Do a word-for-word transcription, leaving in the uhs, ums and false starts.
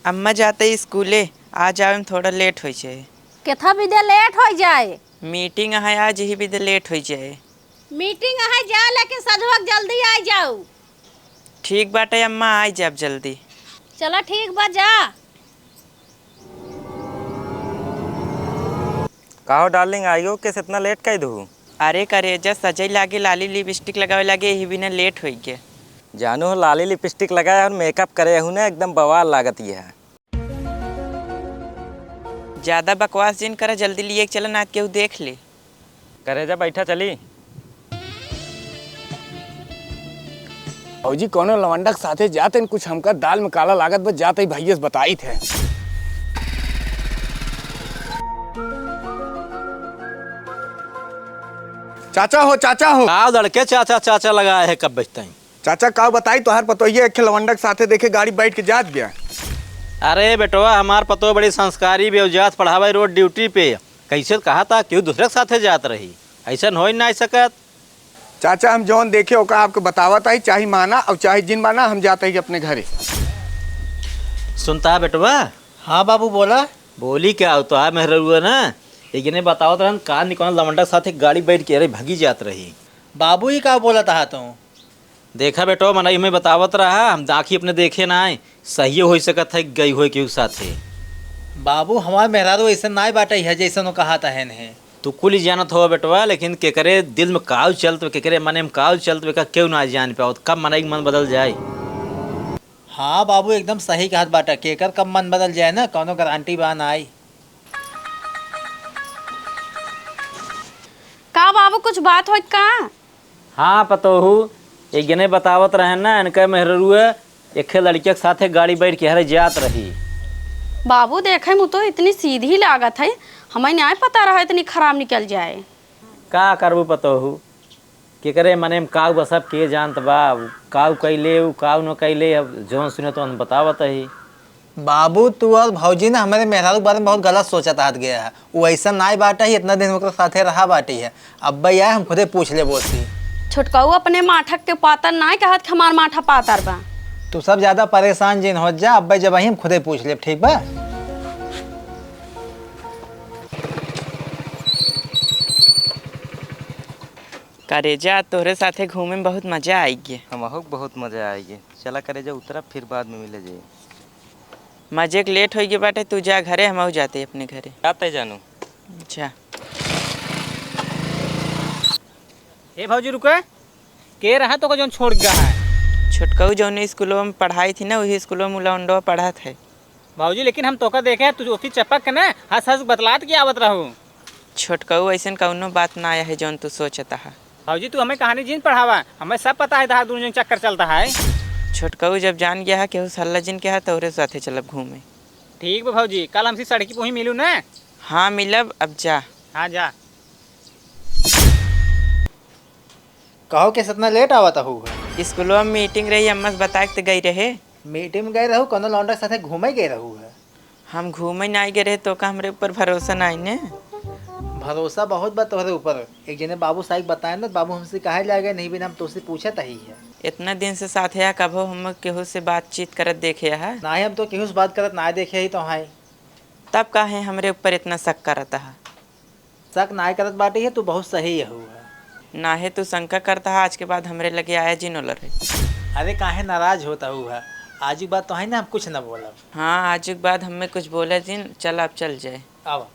अम्मा जाते स्कूले, आ जावे में थोड़ा लेट होइ जाए। केथा बिदे लेट होइ जाए? मीटिंग है आज, यही बिदे लेट होइ जाए। मीटिंग है जा, लेकिन सजवक जल्दी आ जाऊ। ठीक बाटे अम्मा, आ जाब जल्दी। चला ठीक बा, जा। का हो डार्लिंग, आइयो के इतना लेट कइ दहू? अरे करेजा, सजई लागे, लाली लिपस्टिक लगावे लागे, यही बिना लेट होइ गए। जानू हो, लाली लिपस्टिक लगाए और मेकअप करे हूँ ना, एकदम बवाल लागत ये है। ज्यादा बकवास जिन करा, जल्दी लिए के चला, ना केहू देख ले। करेजा बैठा चली। भौजी कौनो लवंडक साथे जाते न, कुछ हमका दाल में काला लागत बा, जाते ही भैया से बताई थे। चाचा हो, चाचा हो। का लड़के चाचा चाचा लगाए है कब बजते हैं? चाचा, का बताई, तोहार पतोहिया एक लवंडक साथे देखे गाड़ी बैठ के जात गया। अरे बेटवा, हमार पतोह बड़ी संस्कारी भी, जात पढ़ावे रोज ड्यूटी पे। कैसे कहा था, केहू दूसरे के साथे जात रही, ऐसन हो ही ना सकत। चाचा, हम जौन देखे ओका आपके बतावत आई, चाहे माना और चाहे जिन माना, हम जात ही अपने घरे। सुनता है बेटवा? हाँ बाबू, बोला। बोली क्या हो, तो है मेहररुआ ना, एक जने बतावत रहन, कान निकल लवंडक साथे गाड़ी बैठ के अरे भगी जात रही। बाबू, ई का बोलत हा तू? देखा बेटो, मनई हमें बतावत रहा, हम आँखी अपने देखे ना आए, सही होइ सकत है गई होई केहू साथे। बाबू, हमार मेहरारू ऐसन नाय बाटे है जैसन वो कहा तहन है। तू कुल ही जानत हो बेटवा, लेकिन केकरे दिल में काव चलत बा, केकरे मने में काव चलत बा, का केहू ना जान पावत, कब मनई के मन बदल जाए। हाँ बाबू, एकदम सही कहत बाटा, केकर कब मन बदल जाए ना, कौनो गारंटी बा नाई। का बाबू, कुछ बात होत का? हाँ पतोहू, एक जने बतावत रहे ना, इनका मेहररुआ एक लड़किया के साथे गाड़ी बैठ के हरे जात रही। बाबू, देखे में तो इतनी सीधी लागत है, हमें नहीं पता रहा इतनी खराब निकल जाए। का करबू पतोहू, केकरे मने में काऊ बा सब के जानत बा, काऊ कैले, उ काऊ न कैले, अब जौन सुने तौन बतावत ही। बाबू, तू और भौजी ना हमरे मेहरारू के बारे में बहुत गलत सोचत आत गया है। वो ऐसा नाय बाटा ही, इतना दिन ओकरे साथे रहा बाटी है। अब्बे आए, हम खुदे पूछ लेबो ओसी। छोटकाऊ, अपने माठक के पातर नाय कहत कि हमार माठा पातर बा। तू सब ज्यादा परेशान जिन हो जा, अब्बे जब आई हम खुदे पूछ लेब, ठीक बा? करेजा, तोहरे साथे घूमे में बहुत मजा आइगे। हमहू के बहुत मजा आइगे। चला करेजा, उतरा, फिर बाद में मिले जाई। मजे के लेट होइगे बाटे, तू जा घरे, हमहू जाते अपने घरे। जाते जानू। जा। ए भौजी रुके, के रहा तो का जौन छोड़ गया है? छोटकऊ जौन स्कूलों में पढ़ाई थी ना, वही स्कूलों में लौंडवा पढ़त है। भौजी, लेकिन हम तोका देखे हैं, तू ओथी चपक के ना हंस हंस बतलात के आवत रहू। छोटकऊ, ऐसन कौनो बात ना आया है जौन तू सोचत हा। भौजी, तू हमें कहानी जिन पढ़ावा, हमें सब पता है तहार दोनों जन चक्कर चलता है। छोटकऊ, जब जान गया है केहू से हल्ला जिन के है, तोहरे साथे चलब घूमे। ठीक बा भौजी, कल हमसे सड़की पे वहीं मिलू ना। हाँ मिलब, अब जा। हाँ जा। कहो के इतना लेट आवत हऊ है? स्कूलवा में मीटिंग रही, अम्मा से बताए के तो गई रहे। मीटिंग में गए रहू, कोनो लौंडा के साथे घूमे गए रहू है? हम घूमे नाई गए रहे, तो का हमरे ऊपर भरोसा नाई ने? भरोसा बहुत बा तोहरे ऊपर। एक जने बाबू साहब बताए ना, बाबू हमसे कहे लागे नहीं बिना हम तोसे पूछत ही है। इतना दिन से साथे है, कभो हम केहू से बातचीत करत देखे है? नाई, हम तो केहू से बात करत ना देखे ही तो है। तब काहे हमरे ऊपर इतना शक करत है? शक नाय करत बाटी है, तू बहुत सही हऊ है। नाहे तू शंका करता है, आज के बाद हमरे लगे आया जिन ओलर है। अरे काहे नाराज होता हऊ है? आज के बाद तो है ना हम कुछ ना बोलब। हाँ, आज के बाद हमें कुछ बोले जिन, चल अब चल जाए। आवा।